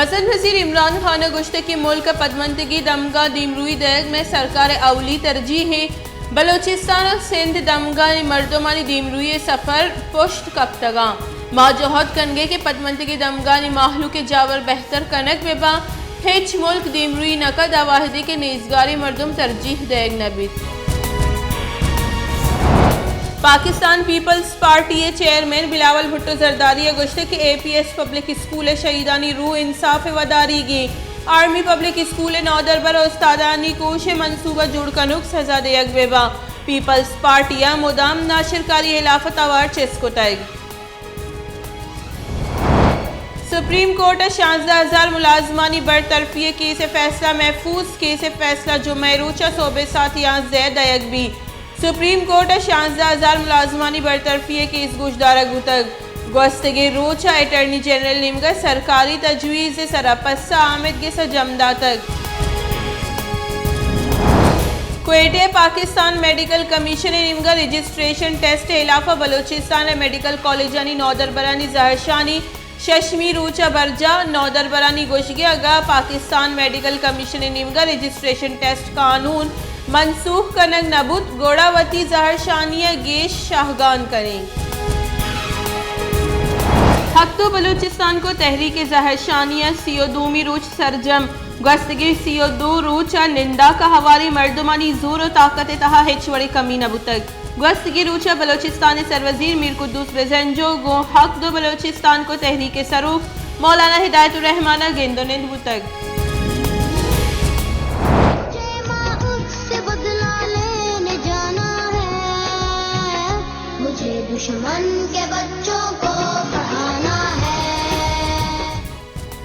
مزن وزیر عمران خان ءَ گوشتگ کہ ملک ءِ پدمنتگی دمگاں دیمروئی دئیگ مئے سرکار ءِ اولی ترجیح اِنت۔ بلوچستان ءُ سندھ دمگانی مردمانی دیمروئی ءِ سفر پشت کپتگ اَنت۔ ما جہد کنگ ءَ ایں کہ پدمنتگی دمگانی مہلوک ءِ جاور بہتر کنگ بہ بنت۔ ہچ ملک دیمروئی نہ کنت، آ وہدے کہ نیزگاریں مردم ترجیح دئیگ نہ بیت۔ پاکستان پیپلز پارٹی ءِ چیئرمین بلاول بھٹو زرداری ءَ گوشتگ کہ اے پی ایس پبلک اسکول ءِ شہیدانی روح انصاف ءِ وداریگی اِنت۔ آرمی پبلک اسکول ءِ نودربر ءُ استادانی کوش ءِ منصوبہ جوڑ کنوک سزا دیگ بہ بنت۔ پیپلز پارٹی ءَ مدام ناشرکاری ءِ ہلاف ءَ توار چست کتگ۔ سپریم کورٹ ءِ شانزدہ ہزار ملازمانی برطرفی ءِ کیس ءِ فیصلہ محفوظ۔ کیس ءِ فیصلہ جمعہ ءِ روچ ءَ سہب ءِ ساعت یانزدہ ءَ دئیگ بیت۔ سپریم کورٹ ءَ شانزدہ ہزار ملازمانی برطرفی ءِ کیس گوشدارگ بوتگ۔ گوستگیں روچ ءَ اٹارنی جنرل ءِ نیمگ ءَ سرکاری تجویز ءِ سرا پسہ آمید گس ءَ جم داتگ۔ کوئٹہ ءَ پاکستان میڈیکل کمیشن ءِ نیمگ ءَ رجسٹریشن ٹیسٹ ءِ ہلاف ءَ بلوچستان ءِ میڈیکل کالجانی نودربرانی زہرشانی ششمی روچ ءَ برجاہ۔ نودربرانی گوشگ ءَ اگاں پاکستان میڈیکل کمیشن ءِ نیمگ ءَ رجسٹریشن ٹیسٹ قانون منسوخ کنگ نہ بوت، گڑا وتی زہرشانی ءَ گیش شاہگان کنیں۔ ہک دو بلوچستان کو تحریک زہرشانی ءِ سی ءُ دومی روچ سرجم۔ گوستگیں سی ءُ دو روچ ءَ ننداک ءَ ہواریں مردمانی زور ءُ طاقت ءِ تہا ہچ وڑیں کمی نہ بوتگ۔ گوستگیں روچ ءَ بلوچستان ءِ سروزیر میر قدوس بزنجو گوں ہک دو بلوچستان کو تحریک ءِ سروک مولانا ہدایت الرحمان ءَ گند ءُ نند بوتگ۔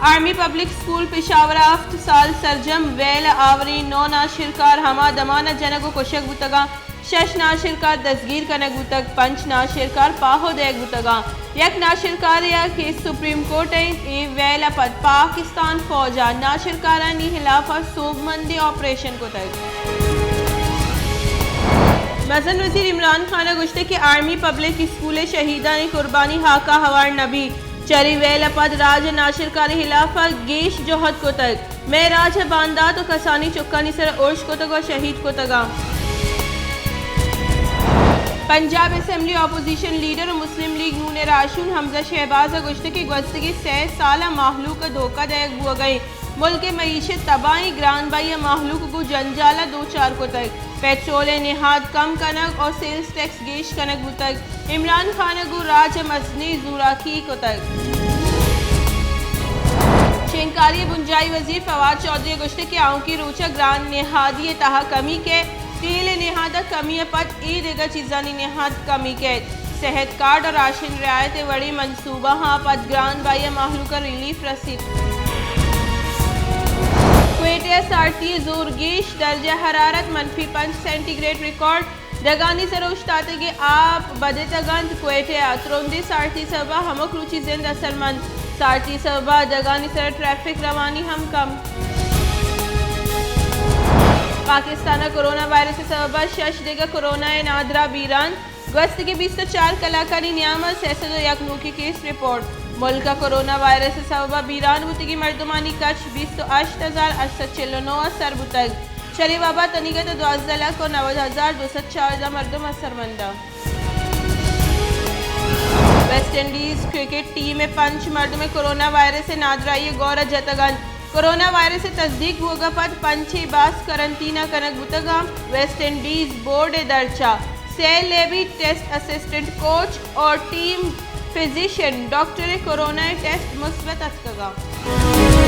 آرمی پبلک اسکول پشاور ءَ ہفت سال سرجم، ویل ءِ آوریں نو ناشرکار ہما دمان ءَ جنگ ءُ کشگ بوتگ اَنت۔ شش ناشرکار دزگیر کنگ بوتگ، پنچ ناشرکار پاہو دئیگ بوتگ اَنت۔ یک ناشرکارے ءَ کیس سپریم کورٹ ءَ اِنت۔ اے ویل ءَ پد پاکستان فوج ءَ ناشرکارانی ہلاف ءَ سوبمندیں آپریشن کتگ۔ مزن وزیر عمران خان ءَ گوشتگ کہ آرمی پبلک اسکول ءِ شہیدانی قربانی ہاک ءَ ہوار نہ بیت۔ چرے ویل ءَ پد راج ءَ ناشرکاری ہلاف ءَ گیش جہد کتگ۔ مئے راج ءَ باندات ءُ کسانیں چکانی سر ءَ ارش کتگ ءُ شہید کتگ اَنت۔ پنجاب اسمبلی اپوزیشن لیڈر ءُ مسلم لیگ نون ءِ راہشون حمزہ شہباز ءَ گوشتگ کہ گوستگیں سئے سال ءَ مہلوک ءَ دھوکہ دئیگ بوگ ءَ اِنت۔ ملک ءِ معیشت تباہ اِنت، گران بہی ءَ مہلوک گوں جنجال ءَ دوچار کتگ۔ پیٹرول ءِ نہاد کم کنگ ءُ سیلز ٹیکس گیش کنگ بوتگ۔ عمران خان ءَ گوں راج ءَ مزنیں زوراکی کتگ۔ شنگکاری ءِ بنجاہی وزیر فواد چوہدری ءَ گوشتگ کہ آؤکیں روچ ءَ گران نہادی ءِ تہا کمی کئیت، تیل ءِ نہاد ءَ کمی ءَ پد اے دگہ چیزانی نہاد کمی کئیت۔ صحت کارڈ ءُ راشن رعایت ءِ وڑیں منصوبہاں پد گران بہی ءَ مہلوک ءَ ریلیف رسیت۔ کوئٹہ ءَ سارتی ءِ زور گیش، درجہ حرارت منفی پنچ سینٹی گریڈ ریکارڈ۔ ڈگانی سر ءَ اوشتاتگیں آپ بدتگ اَنت۔ کوئٹہ ءَ ترندیں سارتی سبب ءَ ہمک روچی زند اثرمند۔ سارتی سبب ءَ ڈگانی سر ءَ ٹریفک روانی ہم کم۔ پاکستان ءَ کرونا وائرس ءِ سبب ءَ شش دگہ کرونا ءِ نادراہ بیران۔ گوستگیں بیست ءُ چار کلاکانی نیام ءَ سئے سد ءُ یک نوکیں کیس رپورٹ۔ ملک ءَ کرونا وائرس ءِ سبب ءَ بیران بوتگیں مردمانی کچ بیست ءُ ہشت ہزار ہشت سد چل ءُ نو ءَ سر بوتگ۔ شریں وبا تنیگت ءَ دوازدہ لکھ ءُ نود ہزار دو سد چاردہ مردم اثرمند اَنت۔ ویسٹ انڈیز کرکٹ ٹیم ءِ پنچ مردم ءَ کرونا وائرس ءِ نادراہی ءِ گور ءَ جتگ اَنت۔ کرونا وائرس ءِ تصدیق بوگ ءَ پد پنچ ءِ باز قرنطینہ کنگ بوتگ اَنت۔ ویسٹ انڈیز بورڈ ءِ درچ ءَ سئے لیبی ٹیسٹ اسسٹنٹ کوچ اور ٹیم فزیشن ڈاکٹر ءِ کرونا ءِ ٹیسٹ مثبت اتکگ اَنت۔